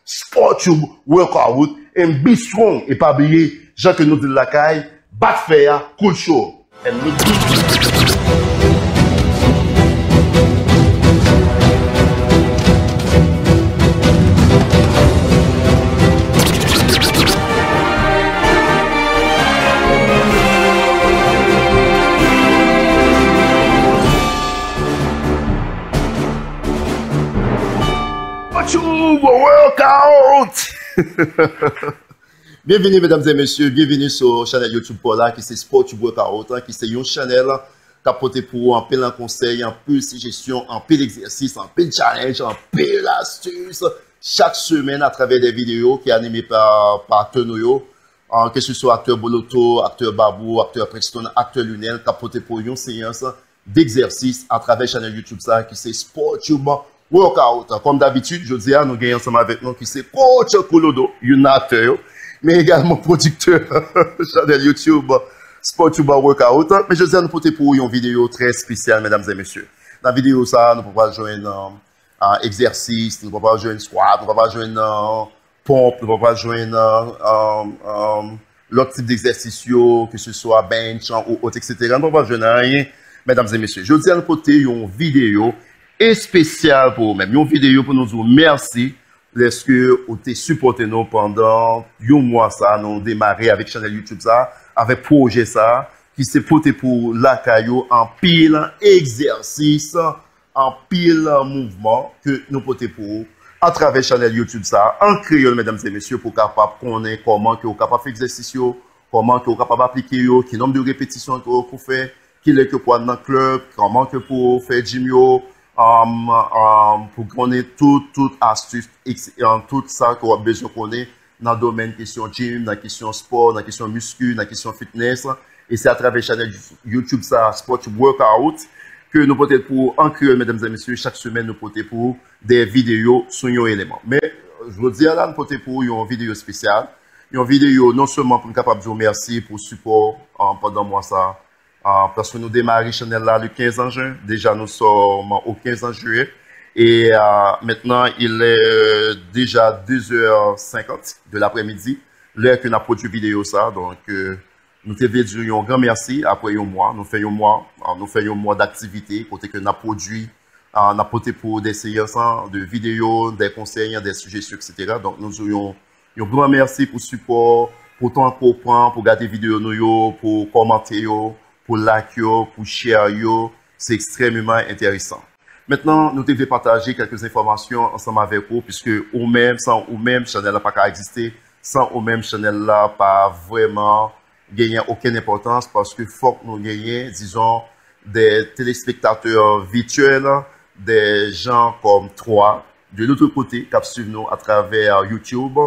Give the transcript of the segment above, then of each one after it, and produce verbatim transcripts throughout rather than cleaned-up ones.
Sport Tube Workout and be strong. E pa bliye, jan ke nou di l lakay, bat fè a, cool show. And look good. Tube Workout! Byenvini, medam e mesye, byenvini sou chanèl YouTube pa w la, ki se Sport Tube Workout, ki se yon chanèl k ap pote pou ou anpil konsèy, anpil sijesyon, anpil egzèsis, anpil challenge, anpil astis, chak semèn atravè de videyo ki anime pa, pa aktè nou yo, an, ke se swa aktè Boloto, aktè Babou, aktè Preston, aktè Lunel, k ap pote pou yon seyans degzèsis atravè chanèl YouTube sa ki se Sport Tube Workout. Kòm dabitid, jodi a, nou gen ansanm avèk nou ki se Coach Koulodo, youn nan aktè yo, men egalman pwodiktè chanèl YouTube Sport Tube Workout. Men jodi a, nou pote pou ou yon videyo trè espesyal, medam e mesye. Nan videyo sa, nou pral jwenn, um, uh, egzèsis, nou pral jwenn squat, nou pral jwenn, uh, ponp, nou pral jwenn, uh, um, um, lòt tip degzèsis yo, ke se swa bench, an, ou ot, et cetera. Nou pral jwenn anyen, medam e mesye. Jodi a, nou pote yon videyo espesyal pou ou menm. Yon videyo pou nou di w mèsi lèske ou te sipòte nou pandan yon mwa sa, nou demare avèk chanèl YouTube sa, avèk pwojè sa, ki se pote pou lakay ou anpil egzèsis, anpil mouvman ke nou pote pou ou atravè chanèl YouTube sa, an kreyòl, medam e mesye, pou w kapab konnen kòman ke w kapab fè egzèsis yo, kòman ke w kapab aplike yo, ki nonb de repetisyon ke w pou fè, kilè ke w pou al nan klèb, kòman ke pou w fè gym yo, um, um, pou konnen tout, tout astis, eks-, um, tout sa ke w ap bezwen konnen nan domèn kesyon gym, nan kesyon spò, nan kesyon miski, nan kesyon fitness. E se atravè chanèl YouTube sa, Sport Tube Workout, ke nou pote pou ou an kreyòl, medam e mesye, chak semèn nou pote pou ou de videyo sou yon eleman. Men, jodi a la, nou pote pou ou yon videyo espesyal, yon videyo non sèlman pou n kapab di w mèsi pou sipò, an, pandan mwa sa, ah, paske nou demare chanèl la le quinze an jen. Deja, nous sommes au quinze an jiyè. E, ah, maintenant, il est déjà deux heures cinquante de l'après-midi, lè ke n ap pwodui videyo sa. Donk, euh, nou te vle di yon gran mèsi apre yon mwa. Nou fè yon mwa, ah, nou fè yon mwa daktivite kote ke n ap pwodui, ah, n ap pote pou de seyans, ah, de videyo, de konsèy, de sijesyon, et cetera. Donk, nou di w yon yon gran mèsi pou sipò, pou tan ke w pran pou gade videyo nou yo, pou kòmante yo, pou like yo, pou share yo. Se ekstrèmeman enteresan. Mentnan, nou te vle pataje kèlke enfòmasyon ansanm avèk ou, piske ou menm, san ou menm, chanèl la pa ka egziste. San ou menm, chanèl la pa vrèman genyen okenn enpòtans, paske fòk nou genyen, dizon, de telespektatè vityèl, de jan kòm twa, de lòt kote, k ap swiv nou atravè YouTube,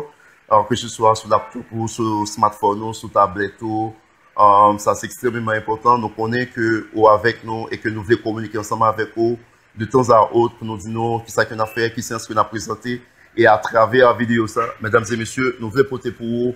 euh, ke se swa sou laptop ou, sou smartphone ou, sou tablèt ou. Euh, sa se ekstrèmeman enpòtan. Nou konnen ke ou avèk nou e ke nou vle kominike ansanm avèk ou de tan a ot pou nou di nou kisa ke n ap fè, ki seyans ke n ap prezante. E atravè videyo sa, medam e mesye, nou vle pote pou ou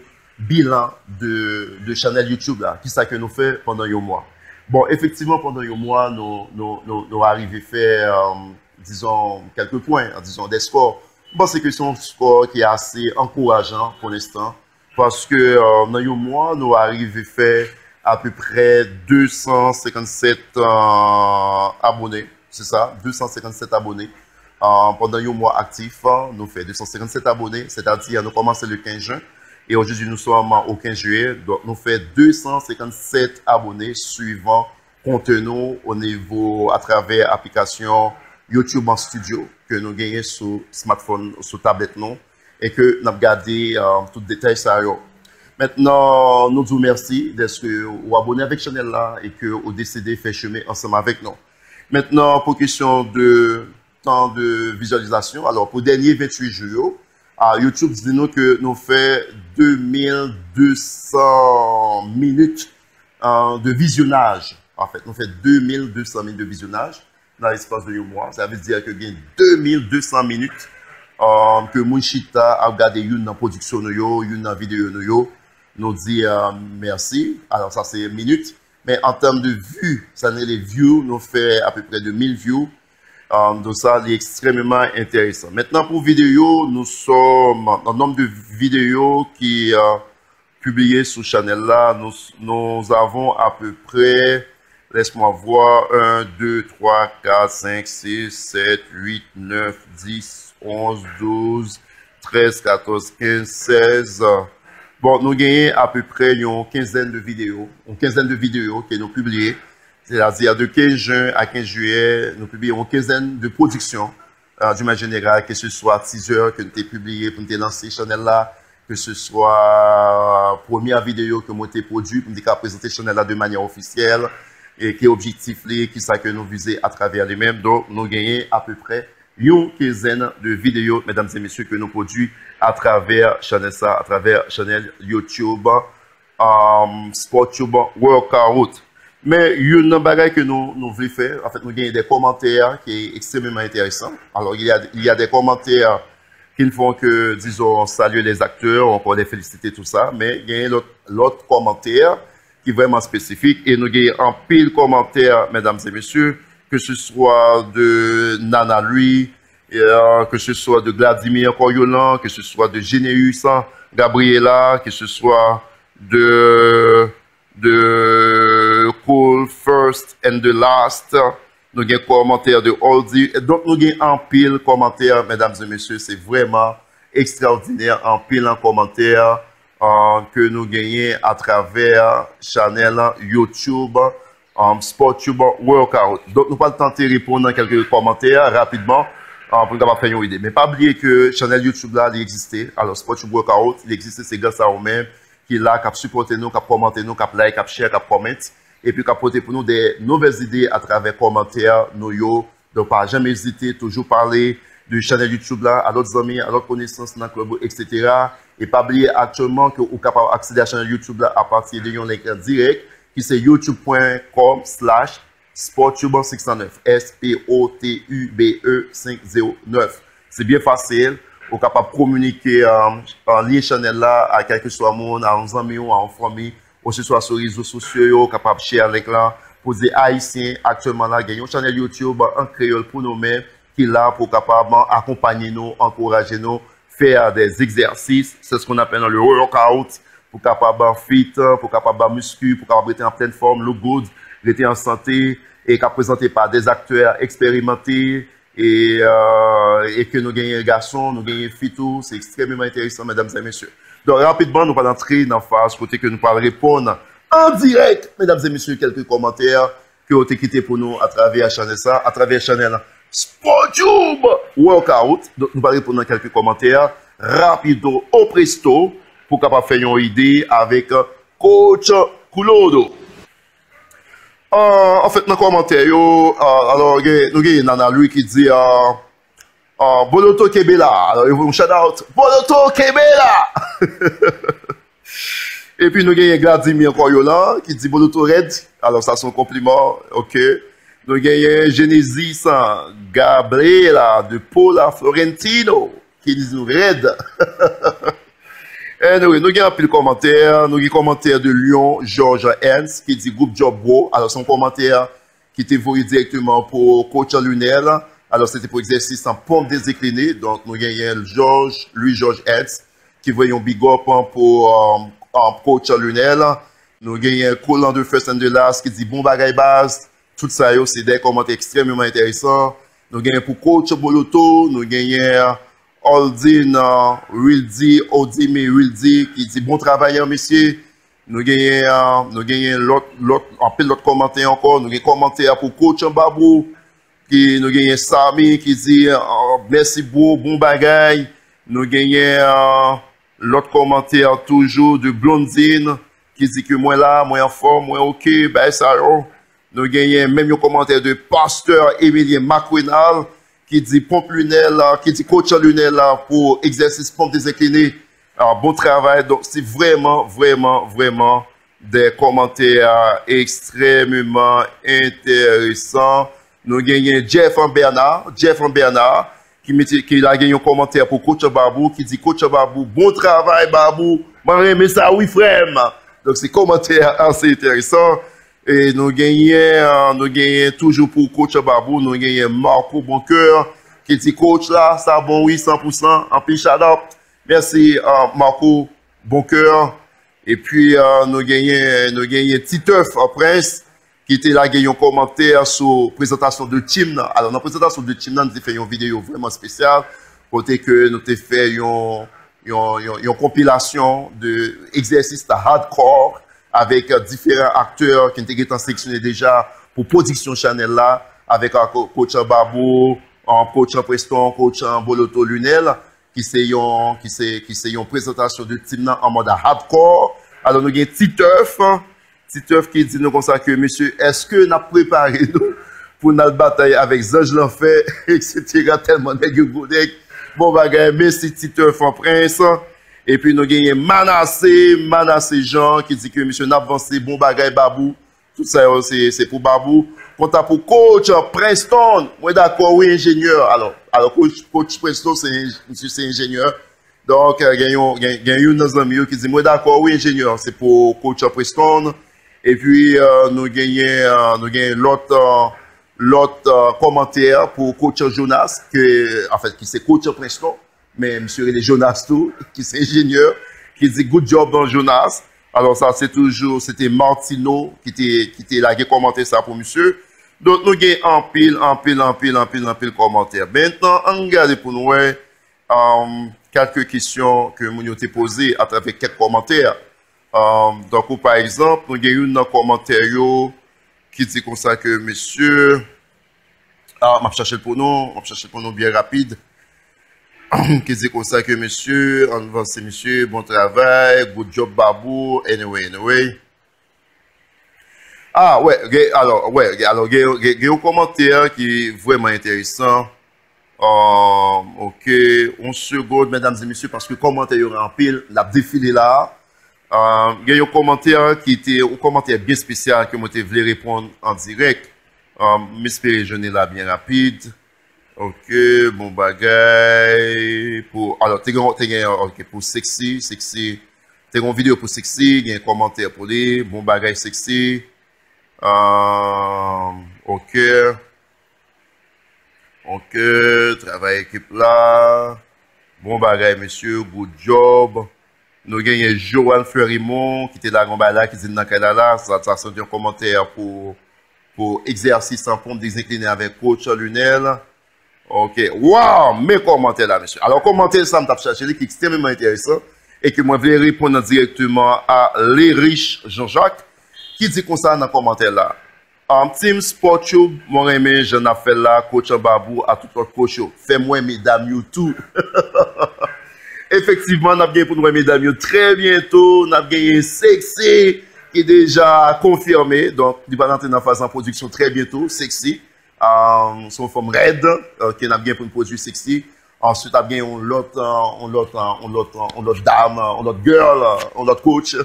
bilan de, de chanèl YouTube la. Kisa ke nou fè pandan yon mwa? Bon, efektivman, pandan yon mwa, nou, nou, nou, nou arive fè, euh, dizon, kèlke pwen, dizon, de skò. M panse ke se yon skò ki ase ankourajan pou lenstan, paske, euh, nan yon mwa, nou arive fè apeprè de san senkannsèt, euh, abone. Se sa, de san senkannsèt abone. Ah, pandan yon mwa aktif, nou fè de san senkannsèt abone, sètadi nou kòmanse le kenz jen, e aujourd'hui nous sommes au quinze juillet, donk nou fè de san senkannsèt abone swivan konte nou o nivo atravè aplikasyon YouTube Studio ke nou genyen sou smartphone, sou tablèt nou, e ke n ap gade, euh, tout detay sa yo. Mentnan, nou di w mèsi dèske ou abone avèk chanèl la e ke ou deside fè chemen ansanm avèk nou. Mentnan, pou kesyon de tan de vizyalizasyon, alò, pou dènye venntuit jou yo, a, YouTube di nou ke nou fè de mil de san minit, euh, de vizyonaj. Anfèt, nou fè de mil de san minit de vizyonaj nan lespas de yon mwa. Sa vle di ke gen de mil de san minit, euh, ke moun chita ap gade youn nan pwodiksyon nou yo, youn nan videyo nou yo. Nou di, euh, mèsi. Alò, sa se minit. Men an tèm de vi, sa n rele view, nou fè apeprè de mil view. Um, donc ça, c'est extrêmement intéressant. Maintenant, pour vidéo, nous sommes, le nombre de vidéos qui euh, publiées sur Chanel là, nous, nous avons à peu près, laisse-moi voir, un, deux, trois, quatre, cinq, six, sept, huit, neuf, dix, onze, douze, treize, quatorze, quinze, seize. Bon, nous gagnons à peu près une quinzaine de vidéos, une quinzaine de vidéos que nous publions. C'est-à-dire de quinze juin à quinze juillet, nous publions une quinzaine de productions, euh, d'une manière générale, que ce soit teaser que nous avons publié pour nous lancer Chanel là, que ce soit première vidéo que nous avons produit pour nous présenter Chanel là de manière officielle, et qui est objectif, qui ça que nous visons à travers lui-même. Donc, nous gagnons à peu près une quinzaine de vidéos, mesdames et messieurs, que nous produisons à travers Chanel ça, à travers Chanel YouTube, um, Sport Tube Workout. Men youn nan bagay ke nou, nou vle fè, anfèt, nou genyen de kòmantè ki ekstrèmeman enteresan. Alors, il y a, il y a des commentaires qui ne font que, disons, saluer les acteurs, ou encore les féliciter, tout ça, men genyen lòt, lòt kòmantè ki vrèman espesifik, e nou genyen anpil kòmantè, mesdames et messieurs, que ce soit de Nana Louis, euh, que ce soit de Vladimir Coriolan, que ce soit de Généus Gabriela, que ce soit de, de Cool First and the Last. Nou gen kòmantè de Oldie. Donk, nou gen anpil kòmantè, mesdames et messieurs. Se vrèman ekstraòdinè, anpil an kòmantè euh, ke nou genyen atravè chanèl YouTube, um, Sport Tube Workout. Donk, nou pral tante reponn nan kèlke kòmantè rapidman, euh, pou nou kapab fè yon ide. Men pa bliye ke chanèl YouTube la, li egziste. Alò, Sport Tube Workout, li egziste, se gras a ou menm ki la, k ap sipòte nou, k ap kòmante nou, k ap like, k ap share, k ap comment, epi k ap pote pou nou de nouvèl ide atravè kòmantè nou yo. Donk, pa janm ezite, toujou pale de chanèl YouTube la a lòt zanmi, a lòt konesans nan klèb ou, et cetera. E pa bliye aktyèlman ke ou kapab aksede a chanèl YouTube la apati de yon link dirèk ki se youtube point com slash sport tube six zéro neuf, S P O T U B E cinq zéro neuf. Se byen fasil. Ou kapab kominike an, an lyen chanèl la a kèlkeswa moun, a yon zanmi ou, a yon fanmi, osiswa sou rezo sosyo yo, ou kapab share link lan pou di Ayisyen aktyèlman la gen yon chanèl YouTube an kreyòl pou nou menm ki la pou kapab akonpanye nou, ankouraje nou, fè des exercices, c'est ce qu'on appelle le workout, pou kapab fit, pou kapab miski, pou kapab rete an plèn fòm, look good, rete an sante, e k ap prezante pa des acteurs expérimentés, e, euh, e ke nou genyen gason, nou genyen fi tou, se ekstrèmeman enteresan, medam e mesye. Donk, rapidman, nou pral antre nan faz kote ke nou pral reponn an dirèk, medam e mesye, kèlke kòmantè ke w te kite pou nou atravè chanèl sa, atravè chanèl Sport Tube Workout. Donk, nou pral reponn nan kèlke kòmantè rapido o presto pou kapab fè yon ide avèk Coach Claude. Ah, anfèt, nan kòmantè yo, ah, alò, gen, nou gen Nana Louis ki di, ah, ah, Boloto kenbe la. Alò, yo voye yon shout out. Boloto kenbe la! Epi nou genyen Vladimir Coriolan ki di Boloto rèd. Alò, sa se yon konpliman, ok. Nou genyen Genesis, ah, Gabriela de Paula Florentino ki di nou rèd. Anyway, nou gen anpil kòmantè. Nou gen kòmantè de Lyon, George Ernst, ki di good job, bro. Alò, se yon kòmantè ki te voye dirèkteman pou Coach Lunel. Alò, se te pou egzèsis an ponp dezekline. Donk, nou genyen George, Louis George Ernst, ki voye yon big up pou, um, um, Coach Lunel. Nou genyen Colan de First and the Last ki di bon bagay baz. Tout sa yo, se de kòmantè ekstrèmeman enteresan. Nou genyen pou Coach Boloto, nou genyen Aldin, uh, Wildy, Odime Wildy, ki di bon travay an, mesye. Nou genyen, uh, nou genyen lòt, lòt, anpil lòt kòmantè ankò. Nou gen kòmantè pou Coach Babou, ki, nou genyen Sami, ki di, uh, mèsi bro, bon bagay. Nou genyen, uh, lòt kòmantè toujou de Blondine, ki di ke mwen la, mwen anfòm, mwen ok, bay sa yo. Nou genyen menm yon kòmantè de pastè Emilien Macrenal ki di ponp Lunel, ki di Coach Lunel pou egzèsis ponp dezekline. Ah, bon travay. Donk, se vrèman, vrèman, vrèman de kòmantè ekstrèmeman enteresan. Nou genyen Jeff Bernard, Jeff Bernard, ki mete, ki lage yon kòmantè pou Coach Babou, ki di Coach Babou, bon travay Babou. Mwen renmen sa wi frè m. Donk, se kòmantè ase enteresan. E nou genyen, euh, nou genyen toujou pou coach Babou, nou genyen Marco Boncoeur ki di coach la, sa bon wi, san pou san, anpil shout out. Mèsi, euh, Marco Boncoeur. Epi, euh, nou genyen, nou genyen Titeuf, euh, Prince, ki te lage yon kòmantè sou prezantasyon de team nan. Alò, nan prezantasyon de team nan, nou te fè yon videyo vrèman espesyal, kote ke nou te fè yon, yon, yon, yon konpilasyon de egzèsis hardcore avèk, euh, diferan aktè ki n te gentan seleksyone deja pou pwodiksyon chanèl la, avèk, euh, ko-, coach Babou, euh, coach Preston, coach Boloto Lunel, ki se yon, ki se, ki se yon prezantasyon de team nan an mòd hardcore. Alò, nou gen Titeuf, Titeuf ki di nou konsa ke, mesye, èske n ap prepare nou pou n al batay avèk zanj lanfè, etsetera. Tèlman nèg yo gwo nèg. Bon bagay, mèsi Titeuf, Prince. Epi nou genyen Manassé, Manassé Jean, ki di ke, mesye, n ap vanse, bon bagay, Babou. Tout sa yo, se, se pou Babou. Kanta pou coach Preston, mwen dakò, wi, enjenyè. Alò, alò, coach, coach Preston, se, misye se enjenyè. Donk, euh, gen yon, gen, gen youn nan zanmi yo ki di, mwen dakò, wi, enjenyè, se pou coach Preston. Epi, euh, nou genyen, euh, nou genyen lòt, euh, lòt, euh, kòmantè pou coach Jonas, ke, anfèt, ki se coach Preston, men misye rele Jonas tou, ki se enjenyè, ki di, good job, Jonas. Alò, sa, se toujou, se te Martino ki te, ki te lage kòmantè sa pou misye. Donk, nou gen anpil, anpil, anpil, anpil, anpil kòmantè. Mentnan, ann gade pou n wè, um, kèlke kesyon ke moun yo te poze atravè kèk kòmantè. Um, tankou pa egzanp, nou gen youn nan kòmantè yo ki di konsa ke, mesye, ah, m ap chache l pou nou, m ap chache l pou nou byen rapid. Ki di konsa ke, mesye, ann vanse, mesye, bon travay, good job, Babou, anyway, anyway. Ah, wè, gen, alò, wè, gen, alò, gen, gen, gen yon kòmantè ki vrèman enteresan. Um, ok, yon segonn, medam e mesye, paske kòmantè yo anpil, n ap defile la. Um, gen yon kòmantè ki te, yon kòmantè byen espesyal ke mwen te vle reponn an dirèk. Um, m espere jwenn li la byen rapid. Ok, bon bagay. Pou, alò, te gen, te gen, ok, pou Sexy, Sexy. Te gen yon videyo pou Sexy, gen kòmantè pou li. Bon bagay, Sexy. Ah, ok. Ok, travay ekip la. Bon bagay, mesye, good job. Nou genyen Johan Fleurimond ki te lage yon bagay la, ki di n nan kay la la. Sa, sa se yon kòmantè pou, pou egzèsis an ponp dezenklinen avèk coach Lunel. Ok, waw, men kòmantè la, mesye. Alò, kòmantè sa m t ap chache li, ki ekstrèmeman enteresan, e ke mwen vle reponn nan dirèkteman a Lerich Jean-Jacques, ki di konsa nan kòmantè la. Um, Team Sport Tube, mwen renmen jan n ap fè l la, coach Babou, a tout lòt coach yo. Fè m wè medam yo tou. Efektivman, n ap gen pou n wè medam yo trè byento. N ap genyen Sexy, ki deja konfime. Donk, li pral antre nan faz an pwodiksyon trè byento. Sexy, um, se yon fanm rèd, uh, ke n ap gen pou n pwodui Sexy. Answit, ap gen yon lòt, uh, yon lòt, uh, yon lòt, uh, yon lòt dam, uh, yon lòt girl, uh, yon lòt coach.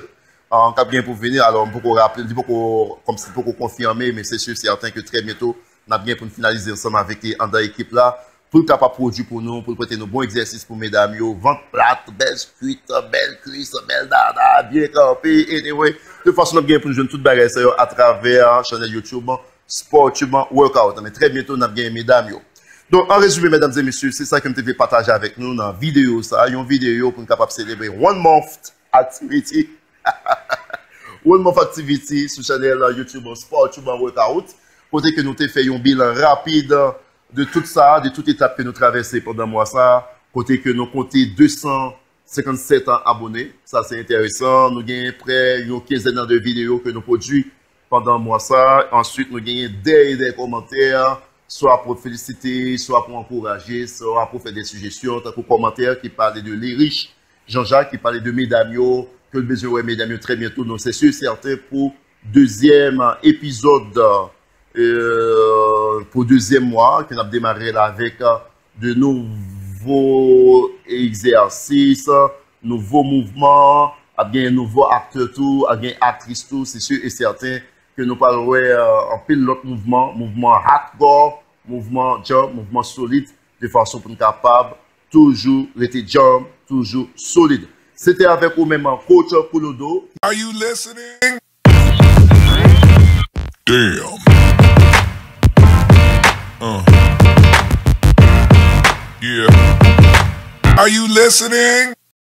An, k ap gen pou vini, alò, m poko raple, li poko, kòmsi li poko konfime, men se si sèten ke trè byento, n ap gen pou n finalize ansanm avèk li anndan ekip la, pou l kapab pwodui pou nou, pou l pote nou bon egzèsis pou medam yo, vant plat, bèl kwit, bèl kwis, bèl dada, byen kanpe, anyway. De fason, n ap gen pou n jwenn tout bagay sa yo atravè chanèl YouTube Sport Tube Workout. Men trè byento, n ap gen medam yo. Donk, an rezime, medam e mesye, se sa ke m te vle pataje avèk nou nan videyo sa, yon videyo pou n kapab selebre one month activity. One month activity sou chanèl YouTube Sport Tube Workout, kote ke nou te fè yon bilan rapid de tout sa, de tout etap ke nou travèse pandan mwa sa, kote ke nou konte de san senkannsèt abone. Sa se enteresan. Nou genyen prè yon kenzèn de videyo ke nou pwodui pandan mwa sa. Answit, nou genyen de, de kòmantè, swa pou felisite, swa pou ankouraje, swa pou fè de sijesyon, tankou kòmantè ki pale de Lerich Jean-Jacques, ki pale de medam yo, ke l bezwen wè medam yo trè byento. Donk, se si sèten pou dezyèm epizòd, euh, pou dezyèm mwa, ke n ap demare la avèk, euh, de nouvo egzèsis, nouvo mouvman, ap gen nouvo aktè tou, ap gen aktris tou, se si e sèten ke nou pral wè, euh, anpil lòt mouvman, mouvman hardcore, mouvman djanm, mouvman solid, de fason pou n kapab toujou rete djanm, toujou solid. Se te avèk ou menm, coach Kouloudo. Are you listening? Damn. Uh. Yeah. Are you listening?